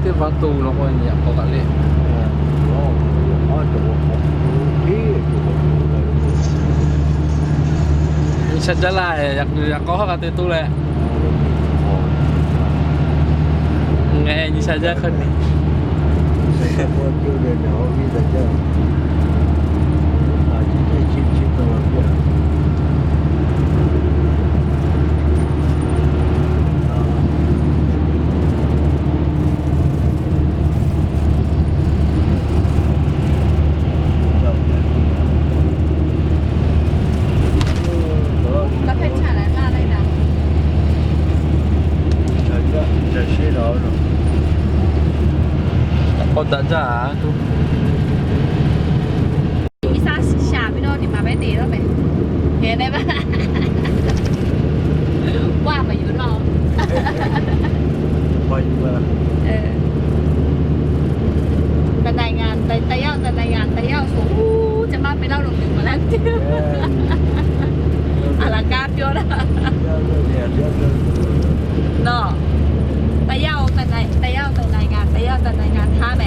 Teˇ va to lo k'o, yaꞈ k'aw kaꞈ le. Nyi sha jaˇ laˇ, yaꞈ k'aw hawˉ k'a te toˇ leh. Ngaˬ nyi sha jaˇ hk'e ni. K'awꞈ daꞈ jaˇ. อีสานสิชาพี่น้องที่มาไปเตะแล้วไหม เห็นได้ปะ ว่ามาอยู่นอก เออ แต่ในงาน แต่แต่เย้า แต่ในงาน แต่เย้าสูง จะมาไปเล่าลงถึงมาแล้ว เออ อาราการเปียวนะ เนาะ แต่เย้า แต่ใน แต่เย้า แต่ในงาน แต่เย้า แต่ในงานท่าไหน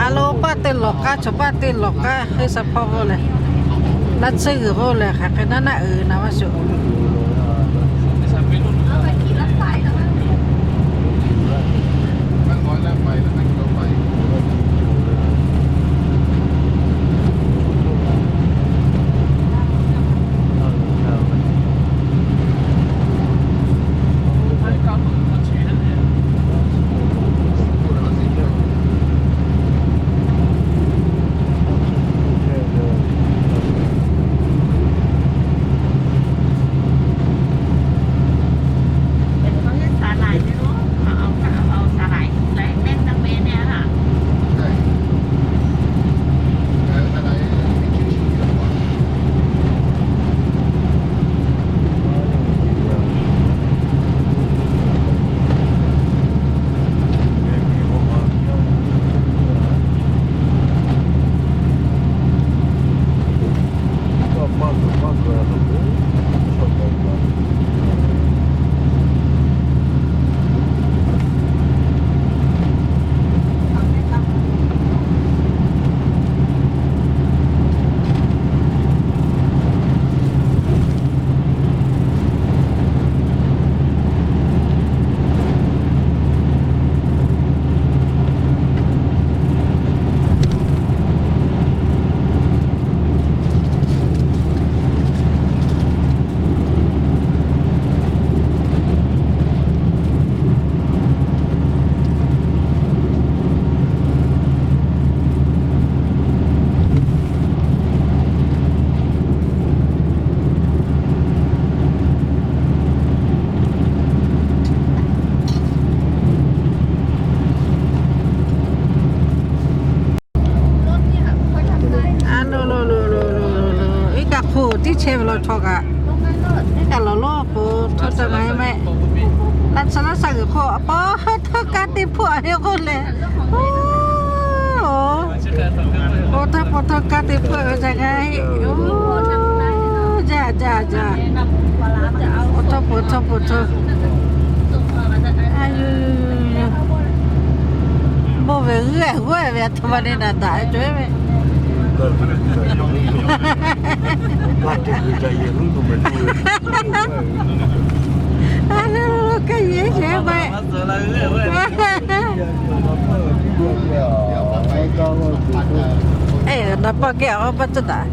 A lo paˆ teˇ lawˬ k'aˉ, chaw paˆ teˇ lawˬ k'aˉ, hk'e sha hpawˇ k'oˆ leh, naˆ tsuhˇ g'uiˬ k'oˆ leh, hk'aˬ hk'e naˆ naˆ uiˍ na maˇ shuˍ. A lo lo lo lo lo lo lo, iˉ kaˆ hk'oˆ tiˉ chehˇ ve law chaw kaꞈ, iˉ kaˆ lawˬ lonˉ k'o, htawˇ ca na mehˆ. Laꞈ sha laꞈ sha g'uiˬ hk'oˆ a pa, htawˇ kaˇ teˇ hpawˇ a ve k'oˆ leh, o, awˬ htawˇ pa htawˇ kaˇ teˇ hpawˇ ve ca k'ai, o, jaˇ jaˇ jaˇ, awˬ htawˇ pa htawˇ pa htawˇ, a, bawˇ ve g'uˇ g'uˇ ve a htoꞈ ma le naˍ daꞈ cawˬ ve. A le lo lo kaˇ yehˬ shehˍ ma. Eˬ, naˍ paˆ geh a k'aw paˆ tcuhˇ daꞈ.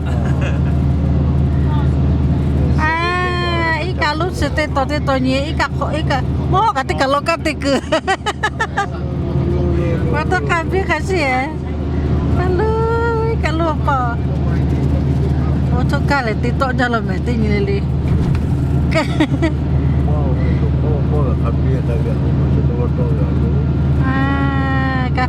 A, iˉ kaˆ lonˉ chi teˇ tawn teˇ tawn nyi, iˉ kaˆ hk'awꞈ, iˉ kaˆ mawˇ kaꞈ teˇ kaˬ lo kaˇ teˇ kuiˬ. Maˇ htawˇ k'a biˇ hk'a shiˍ. A lo, iˉ kaˆ lonˉ a pa, awˬ htawˇ kaˇ lehˬ te tawˆ jaˇ law mehˍ teˇ nyi le le. A, kaˇ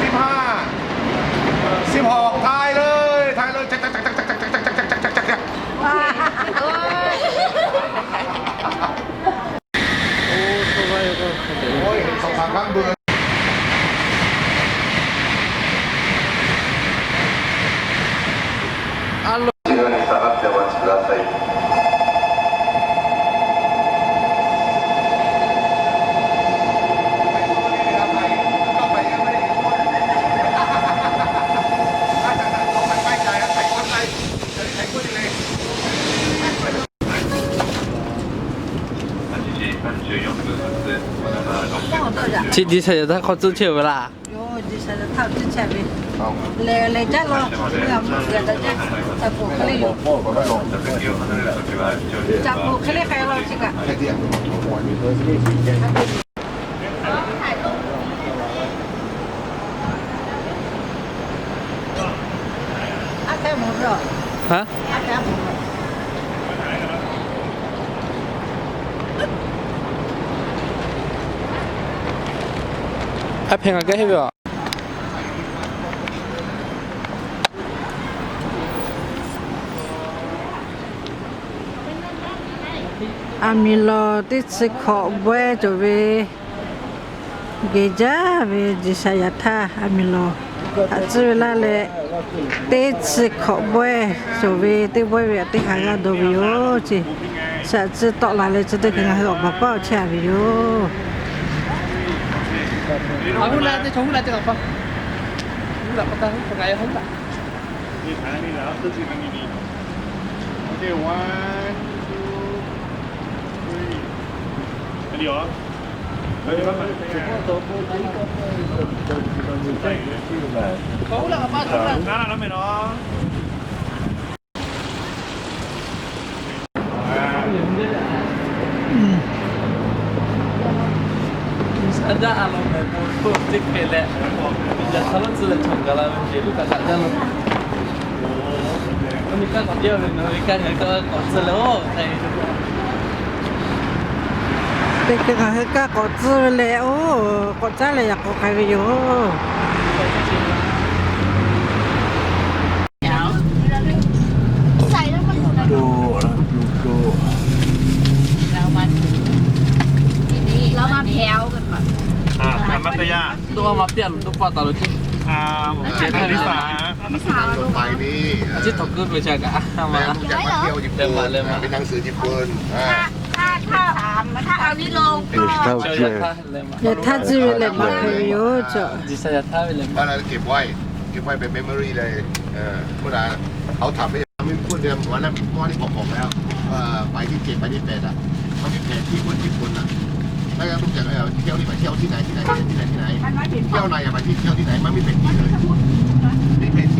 สิบห้า สิบหก ถ่ายเลย ถ่ายเลย โอ้ย สองสามครั้งเบื่อ Chi di sa yaˬ htaˇ hk'aw tcuhˇ chehˇ ve laˇ. Aˉ hpehˇ ngaˬ geh heˆ ve aˬ. Aˬ miˍ lawˬ teˇ chi hkawꞈ bawehˇ cawˬ ve, geh jaˇ ve G'uiˬsha yaꞈ htaˇ aˬ miˍ lawˬ haꞈ tcuhˉ ve laˇ leh, teˇ chi hkawꞈ bawehˇ cawˬ ve teˇ bawehˇ ve aꞈ teˇ haˍ g'aˇ dawˇ ve yoˬ ce. Shaꞈ tcuhˉ tawˆ la leh chi teˇ hkui ngaˬ hui awˬ baˬ paˉ awˬ chehˇ a ve yoˬ. Teˇ hkui ngaˬ hui kaˇ k'awꞈ tcuhˉ ve leh, oˇ k'awꞈ caˉ leh yaꞈ k'aw k'ai ve yoˬ. Teˇ g'aˇ maˇ piˇ a loˬ, tawˇ pa taˍ loˬ ceˇ. ไปนี่ อาทิตย์ถอดกึ๊บเลยใช่กะ มา ไปหนังสือญี่ปุ่น ถ้า ถ้า ถ้าเอานี้ลงก็ Yaꞈ htaˇ tcuhˉ ve leh maˇ hpehꞈ ve yoˬ. เก็บไว้ เก็บไว้เป็น memory เลย เออ เวลาเขาถามไม่ ไม่พูดเดิมวันนั้นหม้อที่บอกบอกแล้ว เอ่อ ไปที่เจ็ด ไปที่แปด อ่ะ เขาที่แปดที่คนญี่ปุ่นอ่ะ แล้วก็ต้องจาก เอ่อ เที่ยวนี่ไปเที่ยวที่ไหน ที่ไหน ที่ไหน ที่ไหน เที่ยวไหนอ่ะ ไปที่เที่ยวที่ไหน มันไม่เป็นที่เลย ไม่เป็นที่